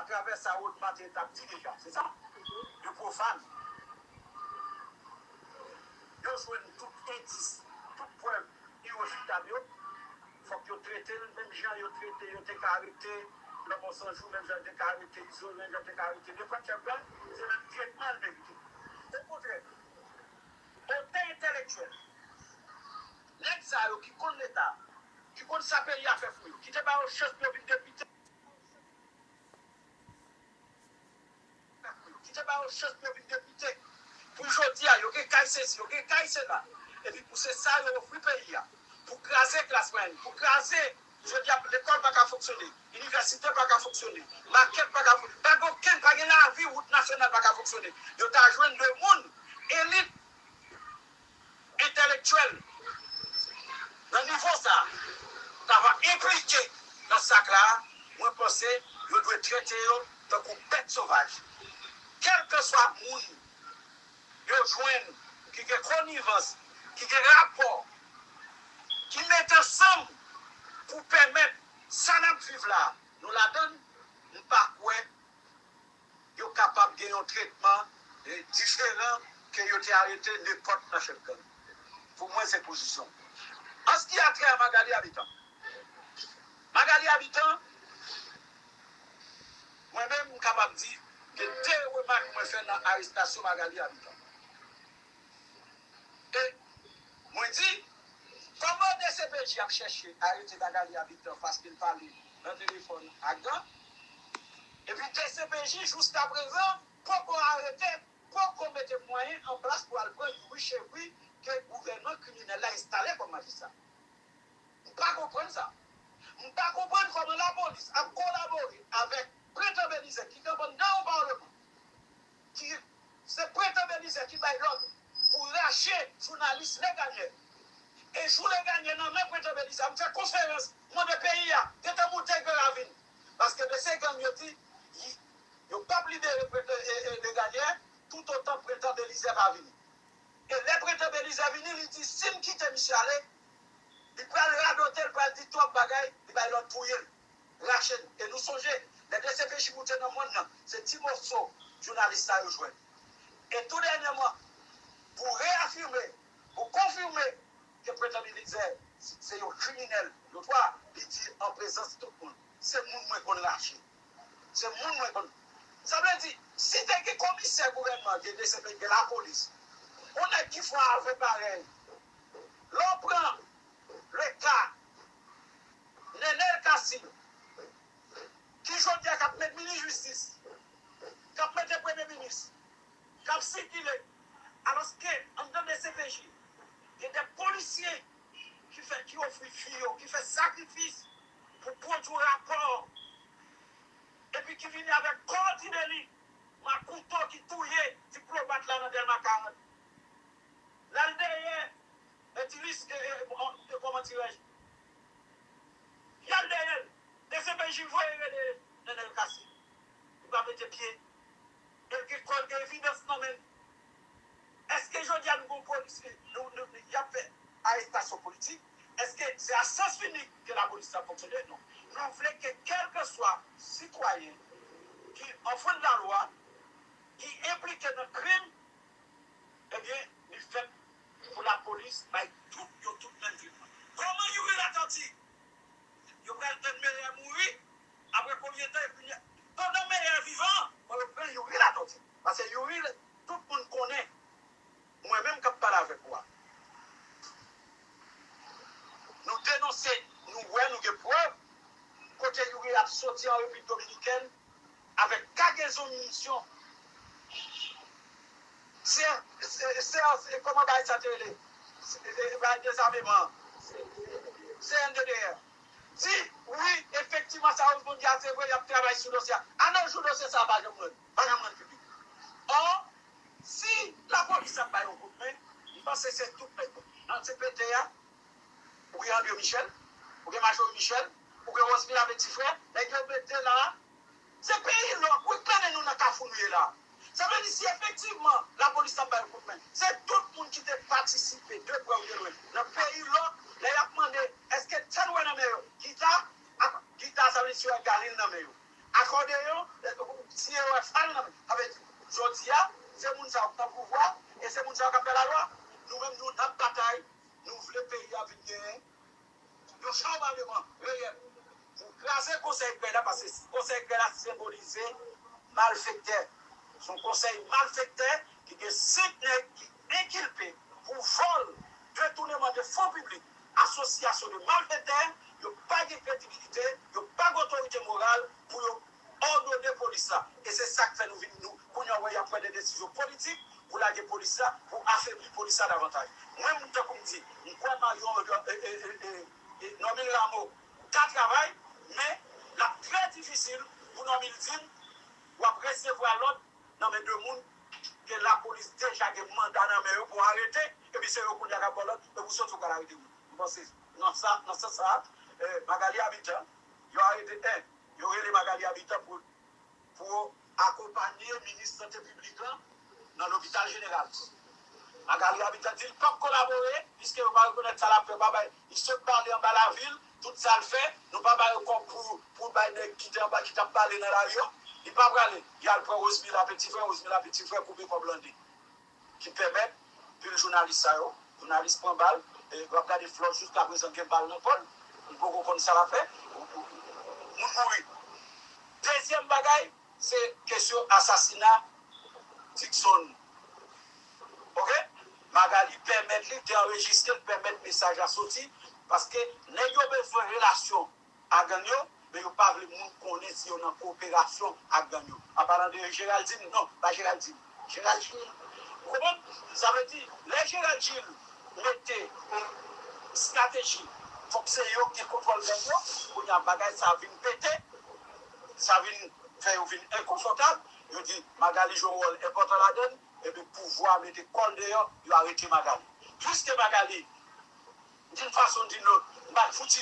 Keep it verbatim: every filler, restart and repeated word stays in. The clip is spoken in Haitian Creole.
Atravè sa Rodma te t ap di deja, se sa? De pwofàn. Yo jwenn tout endis, tout prèv irefitab yo. Fòk yo trete l menm jan yo trete, yo te ka arete Lanmò San Jou, menm jan yo te ka arete Izo, menm jan yo te ka arete nenpòt chèf gang, se menm tretman l merite. Okontrè, otè entèlektyèl, nèg sa yo ki konn Leta, ki konn sa peyi a fè pou yo, ki te ba yo chans pou yo vin depite, ki te ba yo chans pou yo vin depite, pou jodi a, yo gen kay sesi, yo gen kay sena, epi pou se sa yo ofri peyi a, pou kraze klas mwayèn, pou kraze, jodi a, lekòl pa ka fonksyone, inivèsite pa ka fonksyone, makèt pa ka fonksyone, pa gen okenn, pa gen lavi, wout nasyonal pa ka fonksyone. Yo ta jwenn de moun, elit, entèlektyèl nan nivo sa a ta va enplike nan sak la, mwen panse yo dwe trete yo tankou bèt sovaj. Kèlkeswa moun yo jwenn ki gen konivans, ki gen rapò, ki mete ansanm pou pèmèt sa n ap viv la, nou ladann, m pa kwè yo kapab gen yon tretman diferan ke yo te arete nenpòt nan chèf gang. Pou mwen, se pozisyon. An ce qui a trait à Magalie Habitant, Magalie Habitant, mwen menm, m kapab di ke de remak mwen fè nan arestasyon Magalie Habitant. E mwen di, kòman DCPJ ap chèche arete Magalie Habitant paske l pale nan telefòn ak gang, epi DCPJ jiskaprezan poko arete, poko mete mwayen an plas pou al pran Youri Chevry ke gouvènman kriminèl la enstale kòm majistra. M pa konprann sa. M pa konprann kòman lapolis ap kolabore avèk Pretan Belizaire ki kanpe anndan yon palman, ki se Pretan Belizaire ki bay lòd pou rache jounalis Leganyè. E jou Leganyè nan men Pretan Belizaire, m fè konferans, m mande peyi a gentan moute Gran Ravin. Paske mesye gang yo di, y- yo p ap libere Pretan, e, e, Leganyè toutotan Pretan Belizaire pa vini. E lè Pretan Belizaire vini, li di, si m kite misye ale, li pral radote, li pral di twòp bagay, li bay lòd touye l, rache l. E nou sonje, lè DCPJ moute nan mòn nan, se ti moso jounalis sa yo jwenn. E tou dènyèman, pou reyafime, pou konfime ke Pretan Belizaire se yon kriminèl notwa, li di an prezans tout moun, se moun mwen konn rache. Se moun mwen konn. Sa vle di, si te gen komisè gouvènman, gen DCPJ, gen lapolis, yon nèg ki fè yon avè parèy, lè w pran le ka Nenel Cassy, ki jodi a k ap met minis jistis, k ap mete premye minis, k ap sikile, alòske anndan DCPJ, gen de polisye ki fè, ki ofri vi yo, ki fè sakrifis pou pwodui rapò, epi ki vini avèk kòdineli, makouto ki touye diplomat la nan Dèlma karant. L al dèyè Etilis, e, e, e, kòman dirèj, y al dèyè l. DCPJ voye rele Nenel Cassy. Li pa mete pye. E l gen kò l, gen evidans nan men l. Èske jodi a nou gen yon polis, nou, nou, nou, y ap fè arestasyon politik? Èske se a sans inik ke lapolis ap fonksyone? Non. Nou vle ke kèlkeswa sitwayen ki anfrein lalwa, ki enplike nan krim, ebyen, li fèt pou lapolis bay tout yo tout menm tretman. Kòman Youri Latortue? Yo pral tann Meyè mouri, apre konbyen tan, epi pandan Meyè vivan, fò yo pran Youri Latortue. Paske Youri, tout moun konnen, mwen menm k ap pale avèk ou a. Nou denonse, nou wè, nou gen prèv kote Youri ap soti an Repiblik Dominikèn avèk kagezon minisyon. Se, se, se, se, kòman bagay sa te rele? Se, e, e, bagay dezameman an. C N D D R. Di, wi, efektivman, sa Rose Bondy a, se vre, y ap travay sou dosye a. A nos jours, dosye sa a pa janm rann, pa janm rann piblik. Or, si lapolis ap bay yon kout men, m panse se tout nèg nan C P T a, ou gen André Michel, ou gen Majorie Michel, ou gen Rosemila Petit Frère, nèg yo mete la, se peyi lòk, wi, k mennen nou nan kafou nou ye la. Sa vle di, si efektivman lapolis ap bay yon kout men, se tout moun ki te patisipe, de prè ou de lwen, nan peyi lòk, lè y ap mande, èske tèl ou wè nan men yo? Gita, ak gita, sa vle di si yo wè galil nan men yo. akòdeyon, tiye wè fal nan men. Sa vle di, jodi a, se moun sa yo k nan pouvwa, e se moun sa yo k ap fè lalwa. Nou menm, nou n ap batay, nou vle peyi a vin genyen yon chanbaleman reyèl pou kraze konsèy krèy la, paske konsèy krèy la senbolize malfektè. Se yon konsèy malfektè ki gen senk nèg ki enkilpe pou vòl, detouneman de fon piblik, asosyasyon de malfektè. Yo pa gen kredibilite, yo pa gen otorite moral pou yo òdone polis la. E se sa k fè nou vin, nou, kounye a, wè, y ap pran de desizyon politik pou lage polis la, pou afebli polis la davantaj. Mwen, m, tankou m di, m kwè Mario, e, e, e, e, e, Normil Rameau ka travay, men l ap trè difisil pou Normil di m w ap resevwa lòd nan men de moun ke lapolis deja gen manda nan men yo pou arete, epi se yo kounye a k ap ba w lòd, e pou soti w pral arete moun. M panse nan sa, nan sans sa, eh, Magalie Habitant, yo arete en, yo rele Magalie Habitant pou, pou akonpanye minis sante piblik lan nan lopital jeneral. Magalie Habitant di l p ap kolabore, piske yo pa rekonèt sa l ap fè, pa bay, li sot bale anba lavil, tout sa l fè, nou pa ba yo kòb pou, pou bay nèg ki te anba, ki t ap bale nan lari yo, li pa prale, li al pran Rosemila Petit Frè, Rosemila Petit Frè koupe kòb lan de. Ki pèmèt pil jounalis sa yo, jounalis pran bal, e w ap gade Flò jiskaprezan gen bal nan kò l, li poko konn sa l ap fè, moun mouri. Dezyèm bagay, se kesyon asasina Dickson. Oke? Magalie pèmèt li, te anrejistre l, pèmèt mesaj la soti, paske nèg yo bezwen relasyon a gang yo, men yo pa vle moun konnen si yo nan koperasyon ak gang yo. An palan de Géraldine, non, pa Géraldine. Gérald Gilles. Ou konprann? Sa vle di, lè Gérald Gilles mete estrateji, fòk se yo ki gen kontwòl gang yo, kounye a bagay sa vin pete, sa vin fè yo vin enkonfòtab, yo di Magalie jwe yon wòl enpòtan ladann, epi pouvwa mete kò l deyò, yo arete Magalie. Piske Magalie, d'une façon ou d'une autre, m pa t fouti